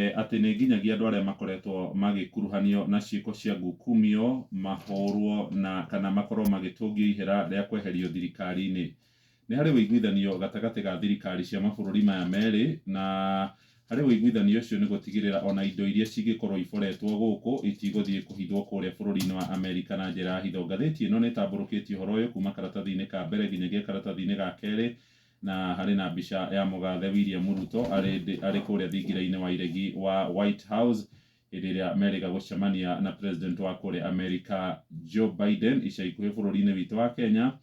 Atĩ nĩ nginyagia andũ arĩa makoretwo magĩkuruhanio na ciĩko cia ngukumio mahũrwo na kana makorwo magĩtũngio ihera rĩa kweherio thirikari-inĩ. Nĩ harĩ ũiguithanio gatagatĩ ga thirikari cia mabũrũri maya merĩ na harĩ ũiguithanio ũcio nĩ gũtigĩrĩra ona indo iria cingĩkorwo iboretwo gũkũ itigũthiĩ kũhithwo kũrĩa bũrũri-inĩ wa Amerika na njĩra ya hitho. Ngathĩti ĩno nĩ ĩtambũrũkĩtie ũhoro ũyũ kuma karatathi-inĩ ka mbere nginyagia karatathi-inĩ ga kerĩ na harĩ na mbica ya mũgathe William Ruto arĩ, arĩ kũrĩa thingira-inĩ wa iregi wa White House hĩndĩ ĩrĩa merĩga gũcemania na president wa kũrĩa Amerika Joe Biden ica ikuhĩ bũrũri-inĩ witũ wa Kenya.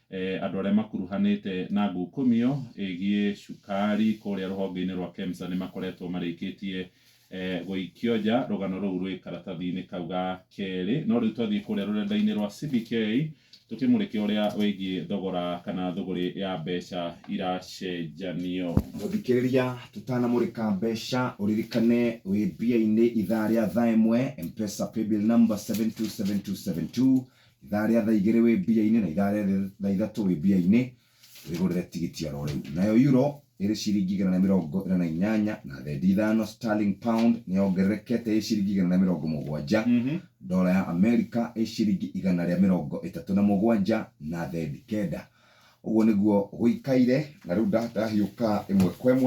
Eh, andũ arĩa makuruhanĩte na ngukumio ĩgiĩ cukari kũrĩa rũhonge-inĩ rwa KEMSA nĩ makoretwo marĩkĩtie eh, gũikio nja. Rũgano rũu rwĩ karatathi-inĩ kau ga kerĩ. No rĩu twathiĩ kũrĩa rũrenda-inĩ rwa CBK tũkĩmũrĩke ũrĩa wĩgiĩ thogora kana thũgũrĩ ya mbeca iracenjanio. Mũthikĩrĩria, tũtanamũrĩka mbeca, ũririkane wĩ mbia-inĩ ithaa rĩa thaa ĩmwe, Mpesa paybill number 727272, ithaa rĩa thaa igĩrĩ wĩ mbia-inĩ na ithaa rĩa thaa ithatũ wĩ mbia-inĩ, wĩgũrĩre tigiti oro rĩu. Nayo euro ĩrĩ ciringi 148 na thendi ithano, sterling pound nĩ yongererekete ĩ ciringi 170, dola ya Amerika ĩ ciringi 137 na thendi kenda. Ũguo nĩguo gũikaire, na rĩu ndahiũka ĩmwe kwa ĩmwe.